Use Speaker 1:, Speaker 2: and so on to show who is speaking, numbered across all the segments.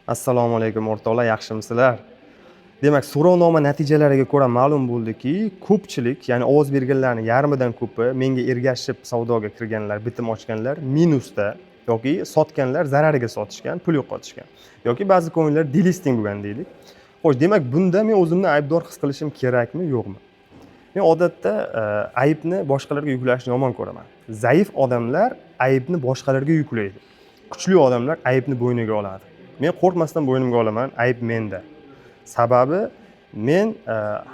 Speaker 1: Assalomu alaykum, o'rtoqlar, yaxshimisizlar? Demak, so'rovnoma natijalariga ko'ra ma'lum bo'ldiki, ko'pchilik, ya'ni ovoz berganlarning yarmidan ko'pi menga ergashib savdoga kirganlar, bitim ochganlar minusda yoki sotganlar zarariga sotishgan, pul yo'qotishgan yoki ba'zi coinlar delisting bo'lgan deylik. Xo'sh, demak, bunda men o'zimni aybdor his qilishim kerakmi, yo'qmi? Men odatda aybni boshqalarga yuklashni yomon ko'raman. Zaif odamlar aybni boshqalarga yuklaydi. Kuchli odamlar aybni bo'yniga oladi. Men qo'rqmasdan bo'ynimga olaman, ayb menda. Sababi men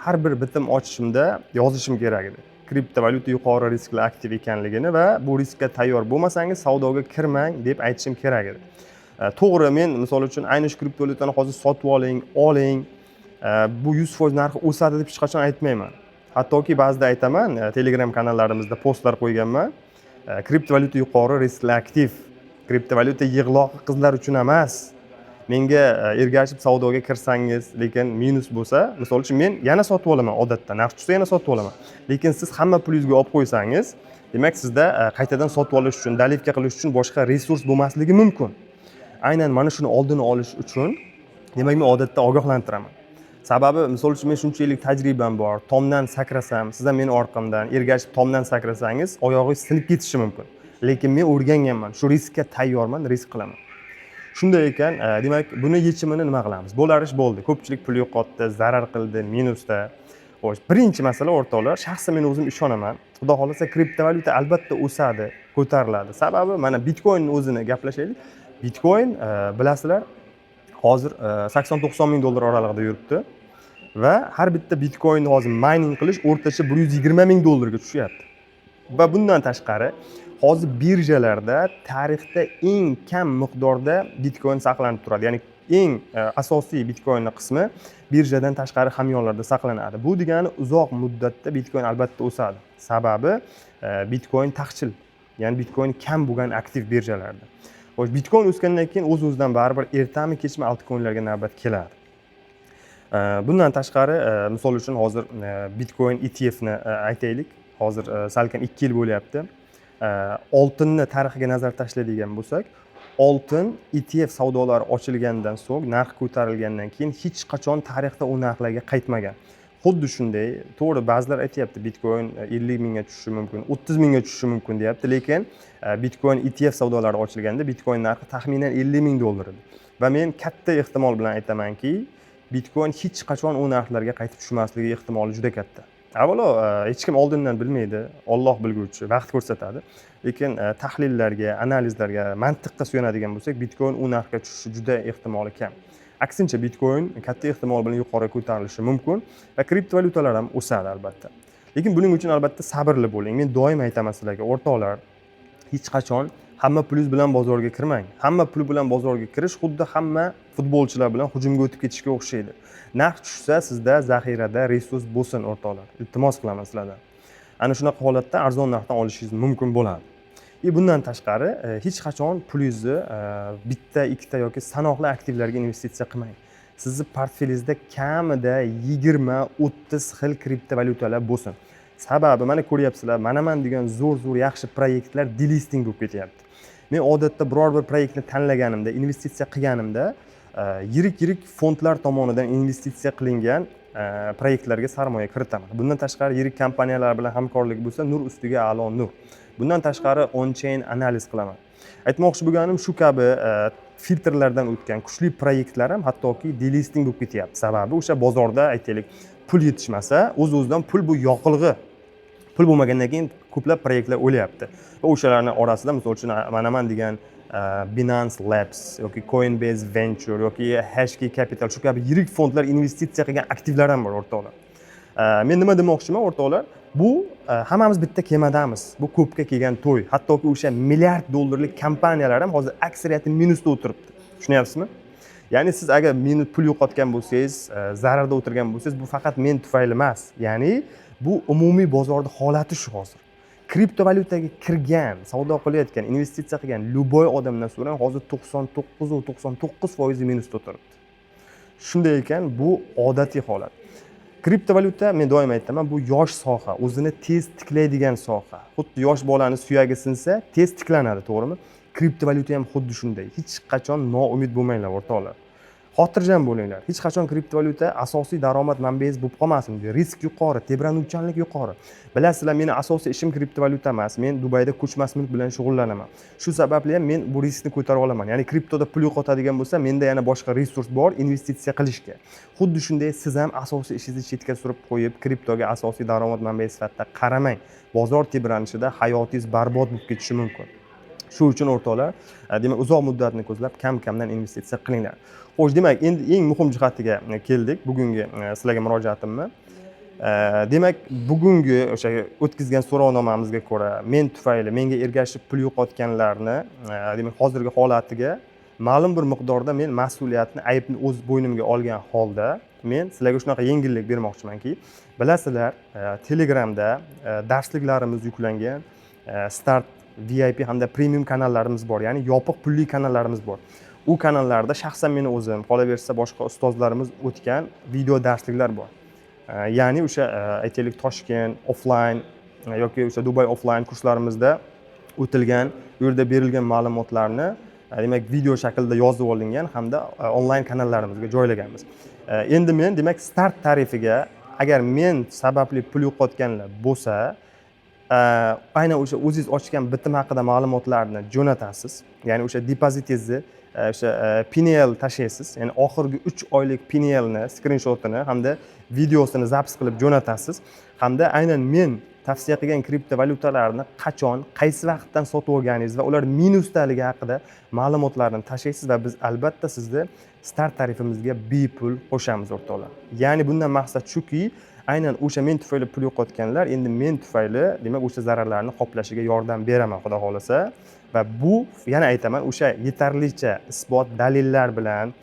Speaker 1: har bir bitim ochishimda yozishim kerak edi. Kriptovalyuta yuqori riskli aktiv ekanligini va bu riskka tayyor bo'lmasangiz, savdoga kirmang deb aytishim kerak edi. To'g'ri, men misol uchun ayni shu kriptovalyutani hozir sotib oling, oling, bu 100% narxi o'sadi deb hech qachon aytmayman. Hattoki ba'zida aytaman, Telegram kanallarimizda postlar qo'yganman. Kriptovalyuta yuqori riskli aktiv. Kriptovalyuta yig'loqi qizlar uchun emas. Menga ergashib savdoga kirsangiz, lekin minus bo'lsa, misol uchun, men yana sotib olaman odatda, narx tushsa, yana sotib olaman. Lekin siz hamma pulingizga olib qo'ysangiz, demak, sizda qaytadan sotib olish uchun, доливка qilish uchun boshqa resurs bo'lmasligi mumkin. Aynan mana shuni oldini olish uchun, demak, men odatda ogohlantiraman. Sababi, misol uchun, men shuncha yillik tajribam bor. Tomdan sakrasam, siz ham meni orqamdan ergashib tomdan sakrasangiz, oyog'ingiz sinib ketishi mumkin. Lekin men o'rganganman, shu riskka tayyorman, risk qilaman. Shunday ekan, demak, buni yechimini nima qilamiz? Bo'lar ish bo'ldi. Ko'pchilik pul yo'qotdi, zarar qildi, minusda. Xo'sh, birinchi masala, o'rtoqlar, shaxsan men o'zim ishonaman. Xudo xohlasa, kriptovalyuta albatta o'sadi, ko'tariladi. Sababi, mana, bitcoinni o'zini gaplashaylik. Bitcoin, bilasizlar, hozir 80-90 ming dollar oralig'ida yuribdi va har bitta bitcoinni hozir mayning qilish o'rtacha 120 ming dollarga tushyapti. Va bundan tashqari, hozir birjalarda tarixda eng kam miqdorda bitcoin saqlanib turadi. Ya'ni eng asosiy bitcoinni qismi birjadan tashqari hamyonlarda saqlanadi. Bu degani, uzoq muddatda bitcoin albatta o'sadi. Sababi bitcoin taqchil, ya'ni bitcoin kam bo'lgan aktiv birjalarda. Xo'sh, bitcoin o'sgandan keyin o'z o'zidan baribir ertami, kechmi altcoinlarga navbat keladi. Bundan tashqari, misol uchun, hozir bitcoin ETFni aytaylik, hozir salkam 2 yil bo'lyapti. Oltinni tarixiga nazar tashlaydigan bo'lsak, oltin ETF savdolari ochilgandan so'ng, narx ko'tarilgandan keyin hech qachon tarixda u narxlarga qaytmagan. Xuddi shunday, to'g'ri, ba'zilar aytyapti, bitcoin 50 mingga tushishi mumkin, 30 mingga tushishi mumkin deyapti, lekin bitcoin ETF savdolari ochilganda bitcoin narxi taxminan 50 ming dollar edi va men katta ehtimol bilan aytamanki, bitcoin hech qachon u narxlarga qaytib tushmasligi ehtimoli juda katta. Avvalo, hech kim oldindan bilmaydi, Olloh bilguvchi, vaqt ko'rsatadi. Lekin tahlillarga, analizlarga, mantiqqa suyanadigan bo'lsak, bitcoin u narxga tushishi juda ehtimoli kam. Aksincha, bitcoin katta ehtimol bilan yuqori ko'tarilishi mumkin va kriptovalyutalar ham o'sadi albatta. Lekin buning uchun albatta sabrli bo'ling. Men doim aytaman sizlarga, o'rtoqlar, hech qachon hamma pulingiz bilan bozorga kirmang. Hamma pul bilan bozorga kirish xuddi hamma futbolchilar bilan hujumga o'tib ketishga o'xshaydi. Narx tushsa, sizda zaxirada resurs bo'lsin, o'rtoqlar, iltimos qilaman sizlardan. Ana shunaqa holatda arzon narxdan olishingiz mumkin bo'ladi. И bundan tashqari, hech qachon pulingizni bitta, ikkita yoki sanoqli aktivlarga investitsiya qilmang. Sizni portfelingizda kamida 20-30 xil kriptovalyutalar bo'lsin. Sababi, mana, ko'ryapsizlar, manaman degan zo'r zo'r yaxshi proyektlar delisting bo'lib ketyapti. Men odatda biror bir proyektni tanlaganimda, investitsiya qilganimda, yirik yirik fondlar tomonidan investitsiya qilingan proyektlarga sarmoya kiritaman. Bundan tashqari, yirik kompaniyalar bilan hamkorlik bo'lsa, nur ustiga a'lo nur. Bundan tashqari, on chain analiz qilaman. Aytmoqchi bo'lganim, shu kabi filtrlardan o'tgan kuchli proyektlar ham hattoki delisting bo'lib ketyapti. Sababi, o'sha bozorda, aytaylik, pul yetishmasa, o'z o'zidan pul bu yoqilg'i, pul bo'lmagandan keyin ko'plab proyektlar o'lyapti. Va o'shalarni orasida, misol uchun, manaman degan Binance Labs yoki Coinbase Venture yoki HashKey Capital, shu kabi yirik fondlar investitsiya qilgan aktivlar ham bor, o'rtoqlar. Men nima demoqchiman, o'rtoqlar? Bu hammamiz bitta kemadamiz, bu ko'pga kelgan to'y. Hattoki o'sha milliard dollarlik kompaniyalar ham hozir aksariyati minusda o'tiribdi, tushunyapsizmi? Ya'ni siz agar minus, pul yo'qotgan bo'lsangiz, zararda o'tirgan bo'lsangiz, bu faqat men tufayli emas, ya'ni bu umumiy bozorni holati shu. Hozir kriptovalyutaga kirgan, savdo qilayotgan, investitsiya qilgan любой odamdan so'rang, hozir 99,99% minusda o'tiribdi. Shunday ekan, bu odatiy holat. Kriptovalyuta, men doim aytaman, bu yosh soha, o'zini tez tiklaydigan soha. Xuddi yosh bolani suyagi sinsa, tez tiklanadi, to'g'rimi? Kriptovalyuta ham xuddi shunday. Hech qachon noumid bo'lmanglar, o'rtoqlar. Xotirjam bo'linglar, hech qachon kriptovalyuta asosiy daromad manbangiz bo'lib qolmasin. Risk yuqori, tebranuvchanlik yuqori. Bilasizlar, meni asosiy ishim kriptovalyuta emas, men Dubayda ko'chmas mulk bilan shug'ullanaman. Shu sababli ham men bu riskni ko'tara olaman. Ya'ni kriptoda pul yo'qotadigan bo'lsa, menda yana boshqa resurs bor investitsiya qilishga. Xuddi shunday siz ham asosiy ishingizni chetga surib qo'yib, kriptoga asosiy daromad manbai sifatida qaramang. Bozor tebranishida hayotingiz barbod bo'lib ketishi mumkin. Shu uchun, o'rtoqlar, demak, uzoq muddatni ko'zlab, kam kamdan investitsiya qilinglar. Xo'sh, demak, endi eng muhim jihatiga keldik bugungi sizlarga murojaatimni. Demak, bugungi o'sha o'tkazgan so'rovnomamizga ko'ra, men tufayli, menga ergashib pul yo'qotganlarni demak, hozirgi holatiga ma'lum bir miqdorda men mas'uliyatni, aybni o'z bo'ynimga olgan holda, men sizlarga shunaqa yengillik bermoqchimanki, bilasizlar, Telegramda darsliklarimiz yuklangan, Start, VIP hamda Premium kanallarimiz bor, ya'ni yopiq pulli kanallarimiz bor. U kanallarda shaxsan meni o'zim, qolaversa boshqa ustozlarimiz o'tgan video darsliklar bor. Ya'ni o'sha aytaylik, Toshkent offline yoki o'sha Dubay offline kurslarimizda o'tilgan, u yerda berilgan ma'lumotlarni demak, video shaklida yozib olingan hamda onlayn kanallarimizga joylaganmiz. Endi men, demak, Start tarifiga agar men sababli pul yo'qotganlar bo'lsa, aynan o'sha o'zingiz ochgan bitim haqida ma'lumotlarni jo'natasiz, ya'ni o'sha depozitingizni, o'sha PNL tashlaysiz, ya'ni oxirgi 3 oylik PNLni skrinshotini hamda videosini запись qilib jo'natasiz hamda aynan men tavsiya qilgan kriptovalyutalarni qachon, qaysi vaqtdan sotib olganingiz va ular minusdaligi haqida ma'lumotlarni tashlaysiz va biz albatta sizni Start tarifimizga bepul qo'shamiz, o'rtoqlar. Ya'ni bundan maqsad shuki, aynan o'sha men tufayli pul yo'qotganlar endi men tufayli, demak, o'sha zararlarni qoplashiga yordam beraman, xudo xohlasa. Va bu, yana aytaman, o'sha yetarlicha isbot, dalillar bilan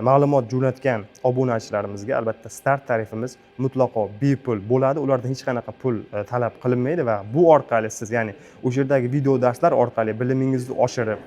Speaker 1: ma'lumot jo'natgan obunachilarimizga albatta Start tarifimiz mutlaqo bepul bo'ladi. Ulardan hech qanaqa pul talab qilinmaydi va bu orqali siz, ya'ni o'sha yerdagi video darslar orqali bilimingizni oshirib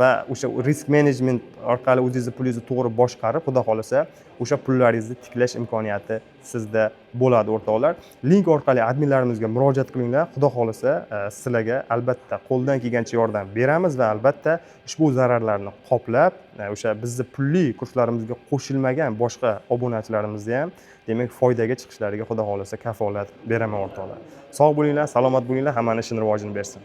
Speaker 1: va o'sha risk menejment orqali o'zingizni pulingizni to'g'ri boshqarib, xudo xohlasa, o'sha pullaringizni tiklash imkoniyati sizda bo'ladi, o'rtoqlar. Link orqali adminlarimizga murojaat qilinglar. Xudo xohlasa, sizlarga albatta qo'ldan kelgancha yordam beramiz va albatta ushbu zararlarni qoplab, o'sha bizni pulli kurslarimizga qo'shilmagan boshqa obunachilarimizni ham, demak, foydaga chiqishlariga, xudo xohlasa, kafolat beraman, o'rtoqlar. Sog' bo'linglar, salomat bo'linglar, hammani ishini rivojini bersin.